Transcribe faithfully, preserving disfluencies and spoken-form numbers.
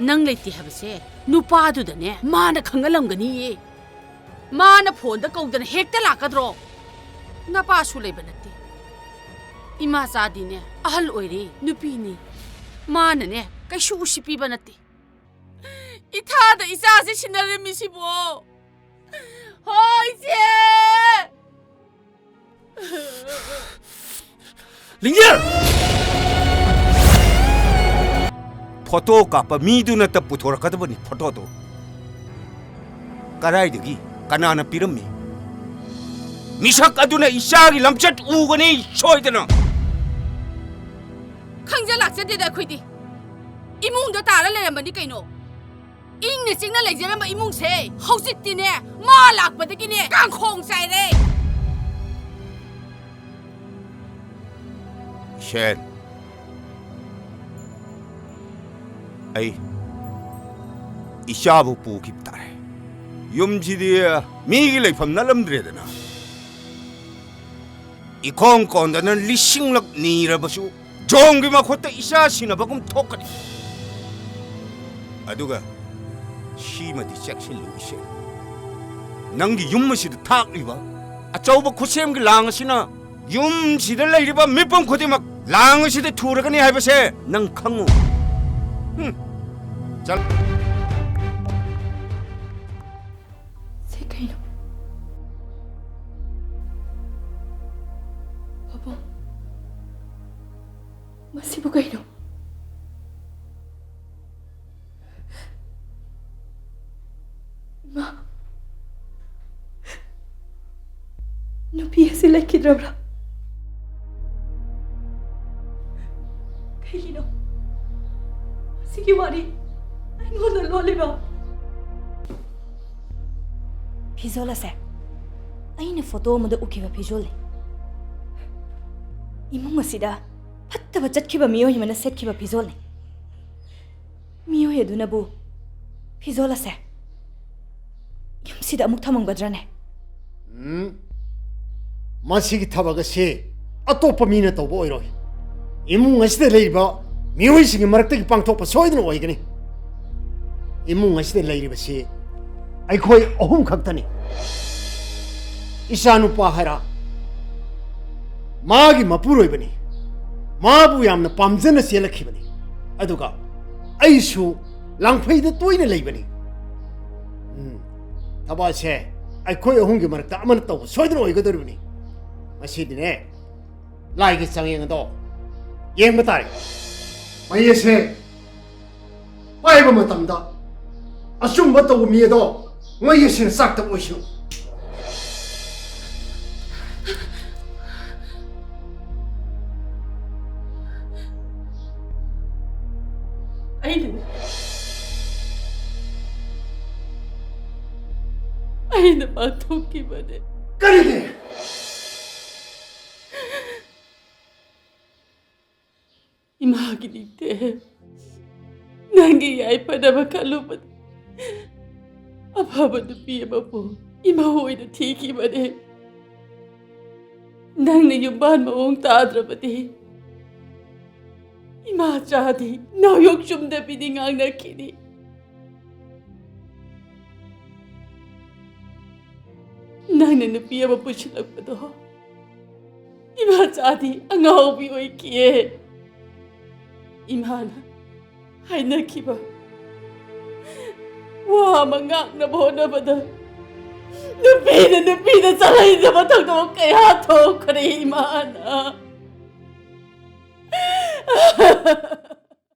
ꯅꯪ ꯂꯩꯇꯦ ꯍꯥꯏꯕꯁꯦ ꯅꯨꯄꯥꯗꯨꯗꯅꯦ ꯃꯥꯅ ꯈꯪꯍꯜꯂꯝꯒꯅꯤꯌꯦ꯫ ꯃꯥꯅ ꯐꯣꯟꯗ ꯀꯧꯗꯅ ꯍꯦꯛꯇ ꯂꯥꯛꯀꯗ꯭ꯔꯣ? ꯅꯄꯥꯁꯨ ꯂꯩꯕ ꯅꯠꯇꯦ, ꯏꯃꯥꯆꯥꯗꯤꯅꯦ ꯑꯍꯜ ꯑꯣꯏꯔꯦ, ꯅꯨꯄꯤꯅꯤ꯫ ꯃꯥꯅꯅꯦ ꯀꯩꯁꯨ ꯎꯁꯤꯠꯄꯤꯕ ꯅꯠꯇꯦ꯫ ꯏꯊꯥꯗ ꯏꯆꯥꯁꯦ ꯁꯤꯟꯅꯔꯝꯃꯤꯁꯤꯕꯣ? ꯍꯣꯏ, ꯏꯆꯦ! ꯂꯤꯡꯖꯦꯜ! ꯐꯣꯇꯣ ꯀꯥꯞꯄ ꯃꯤꯗꯨꯅꯇ ꯄꯨꯊꯣꯔꯛꯀꯗꯕꯅꯤ ꯐꯣꯇꯣꯗꯣ꯫ ꯀꯗꯥꯏꯗꯒꯤ? ꯀꯅꯥꯅ ꯄꯤꯔꯝꯃꯤ? ꯃꯤꯁꯛ ꯑꯗꯨꯅ ꯏꯆꯥꯒꯤ ꯂꯝꯆꯠ ꯎꯒꯅꯤ ꯁꯣꯏꯗꯅ꯫ ꯈꯪꯖ ꯂꯥꯛꯆꯗꯦꯗ ꯑꯩꯈꯣꯏꯗꯤ꯫ ꯏꯃꯨꯡꯗ ꯇꯥꯔ ꯂꯩꯔꯝꯕꯅꯤ ꯀꯩꯅꯣ꯫ ꯏꯪꯅ ꯆꯤꯛꯅ ꯂꯩꯖꯔꯝꯕ ꯏꯃꯨꯡꯁꯦ ꯍꯧꯖꯤꯛꯇꯤꯅꯦ ꯃꯥ ꯂꯥꯛꯄꯗꯒꯤꯅꯦ ꯀꯥꯡꯈꯣꯡ ꯆꯥꯏꯔꯦ꯫ ꯏꯁꯦꯟ, ꯑꯩ ꯏꯆꯥꯕꯨ ꯄꯨꯈꯤꯕ ꯇꯥꯔꯦ꯫ ꯌꯨꯝꯁꯤꯗꯤ ꯃꯤꯒꯤ ꯂꯩꯐꯝ ꯅꯠꯂꯝꯗ꯭ꯔꯦꯗꯅ꯫ ꯏꯀꯣꯟ ꯀꯣꯟꯗꯅ ꯂꯤꯁꯤꯡꯂꯛ ꯅꯤꯔꯕꯁꯨ ꯖꯣꯡꯒꯤ ꯃꯈꯨꯠꯇ ꯏꯆꯥ ꯁꯤꯟꯅꯕꯒꯨꯝ ꯊꯣꯛꯀꯅꯤ꯫ ꯑꯗꯨꯒ ꯁꯤꯃꯗꯤ ꯆꯦꯛꯁꯤꯜꯂꯨ ꯏꯆꯦ, ꯅꯪꯒꯤ ꯌꯨꯝ ꯑꯁꯤꯗ ꯊꯥꯛꯂꯤꯕ ꯑꯆꯧꯕ ꯈꯨꯠꯁꯦꯝꯒꯤ ꯂꯥꯡ ꯑꯁꯤꯅ ꯌꯨꯝꯁꯤꯗ ꯂꯩꯔꯤꯕ ꯃꯤꯄꯨꯝ ꯈꯨꯗꯤꯡꯃꯛ ꯂꯥꯡ ꯑꯁꯤꯗ ꯊꯨꯔꯒꯅꯤ ꯍꯥꯏꯕꯁꯦ ꯅꯪ ꯈꯪꯉꯨ꯫ ꯍꯨꯝ, ꯆꯠ- ꯁꯤ ꯀꯩꯅꯣ? ꯄꯥꯕꯨꯡ, ꯃꯁꯤꯕꯨ ꯀꯩꯅꯣ? ꯏꯃꯥ, ꯅꯨꯄꯤ ꯑꯁꯤ ꯂꯩꯈꯤꯗ꯭ꯔꯕ꯭ꯔꯥ? ꯀꯩꯒꯤꯅꯣ ꯃꯁꯤꯒꯤ ꯋꯥꯔꯤ ꯑꯩꯉꯣꯟꯗ ꯂꯣꯜꯂꯤꯕ? ꯐꯤꯖꯣꯜ ꯑꯁꯦ ꯑꯩꯅ ꯐꯣꯇꯣ ꯑꯃꯗ ꯎꯈꯤꯕ ꯐꯤꯖꯣꯜꯅꯤ꯫ ꯏꯃꯨꯡ ꯑꯁꯤꯗ ꯐꯠꯇꯕ ꯆꯠꯈꯤꯕ ꯃꯤꯑꯣꯏ ꯑꯃꯅ ꯁꯦꯠꯈꯤꯕ ꯐꯤꯖꯣꯜꯅꯤ꯫ ꯃꯤꯑꯣꯏ ꯑꯗꯨꯅꯕꯨ ꯐꯤꯖꯣꯜ ꯑꯁꯦ ꯌꯨꯝꯁꯤꯗ ꯑꯃꯨꯛ ꯊꯝꯃꯝꯒꯗ꯭ꯔꯅꯦ? ꯎꯝ, ꯃꯁꯤꯒꯤ ꯊꯕꯛ ꯑꯁꯤ ꯑꯇꯣꯞꯄ ꯃꯤꯅ ꯇꯧꯕ ꯑꯣꯏꯔꯣꯏ꯫ ꯏꯃꯨꯡ ꯑꯁꯤꯗ ꯂꯩꯔꯤꯕ ꯃꯤꯑꯣꯏꯁꯤꯡꯒꯤ ꯃꯔꯛꯇꯒꯤ ꯄꯥꯡꯊꯣꯛꯄ ꯁꯣꯏꯗꯅ ꯑꯣꯏꯒꯅꯤ꯫ ꯏꯃꯨꯡ ꯑꯁꯤꯗ ꯂꯩꯔꯤꯕꯁꯤ ꯑꯩꯈꯣꯏ ꯑꯍꯨꯝ ꯈꯛꯇꯅꯤ꯫ ꯏꯆꯥꯅꯨꯄꯥ ꯍꯥꯏꯔ ꯃꯥꯒꯤ ꯃꯄꯨꯔꯣꯏꯕꯅꯤ꯫ ꯃꯥꯕꯨ ꯌꯥꯝꯅ ꯄꯥꯝꯖꯅ ꯆꯦꯜꯂꯛꯈꯤꯕꯅꯤ꯫ ꯑꯗꯨꯒ ꯑꯩꯁꯨ ꯂꯥꯡꯐꯩꯗ ꯇꯣꯏꯅ ꯂꯩꯕꯅꯤ꯫ ꯎꯝ, ꯊꯕꯛ ꯑꯁꯦ ꯑꯩꯈꯣꯏ ꯑꯍꯨꯝꯒꯤ ꯃꯔꯛꯇ ꯑꯃꯅ ꯇꯧꯕ ꯁꯣꯏꯗꯅ ꯑꯣꯏꯒꯗꯧꯔꯤꯕꯅꯤ꯫ ꯉꯁꯤꯗꯤꯅꯦ, ꯂꯥꯏꯒꯤ ꯆꯥꯡꯌꯦꯡ ꯑꯗꯣ ꯌꯦꯡꯕ ꯇꯥꯔꯦ꯫ ꯃꯍꯩ ꯑꯁꯦ ꯄꯥꯏꯕ ꯃꯇꯝꯗ ꯑꯆꯨꯝꯕ ꯇꯧꯕ ꯃꯤ ꯑꯗꯣ ꯃꯍꯩ ꯑꯁꯤꯅ ꯆꯥꯛꯇꯕ ꯑꯣꯏꯁꯅꯨ꯫ ꯑꯩꯅ ꯑꯩꯅ ꯄꯥꯡꯊꯣꯛꯈꯤꯕꯅꯦ꯫ ꯀꯔꯤꯒꯤ? ꯏꯃꯥꯒꯤ ꯅꯤꯡꯊꯦꯝ, ꯅꯪꯒꯤ ꯌꯥꯏꯐꯅꯕ ꯈꯜꯂꯨꯕꯗ ꯑꯐꯕ ꯅꯨꯄꯤ ꯑꯃꯕꯨ ꯏꯃꯧ ꯑꯣꯏꯅ ꯊꯤꯈꯤꯕꯅꯦ꯫ ꯅꯪꯅ ꯌꯨꯝꯕꯥꯟ ꯃꯑꯣꯡ ꯇꯥꯗ꯭ꯔꯕꯗꯤ ꯏꯃꯥꯆꯥꯗꯤ ꯅꯥꯎꯌꯣꯛ ꯆꯨꯝꯗꯕꯤꯗꯤ ꯉꯥꯡꯅꯈꯤꯅꯤ꯫ ꯅꯪꯅ ꯅꯨꯄꯤ ꯑꯃ ꯄꯨꯁꯤꯜꯂꯛꯄꯗꯣ ꯏꯃꯥꯆꯥꯗꯤ ꯑꯉꯥꯎꯕꯤ ꯑꯣꯏꯈꯤꯌꯦ꯫ ꯏꯃꯥꯅ ꯍꯥꯏꯅꯈꯤꯕ ꯋꯥ ꯑꯃ ꯉꯥꯛꯅꯕ ꯍꯣꯠꯅꯕꯗ ꯅꯨꯄꯤꯅ ꯅꯨꯄꯤꯗ ꯆꯠꯍꯩꯗꯕ ꯊꯧꯗꯣꯛ ꯀꯌꯥ ꯊꯣꯛꯈ꯭ꯔꯦ ꯏꯃꯥꯅ꯫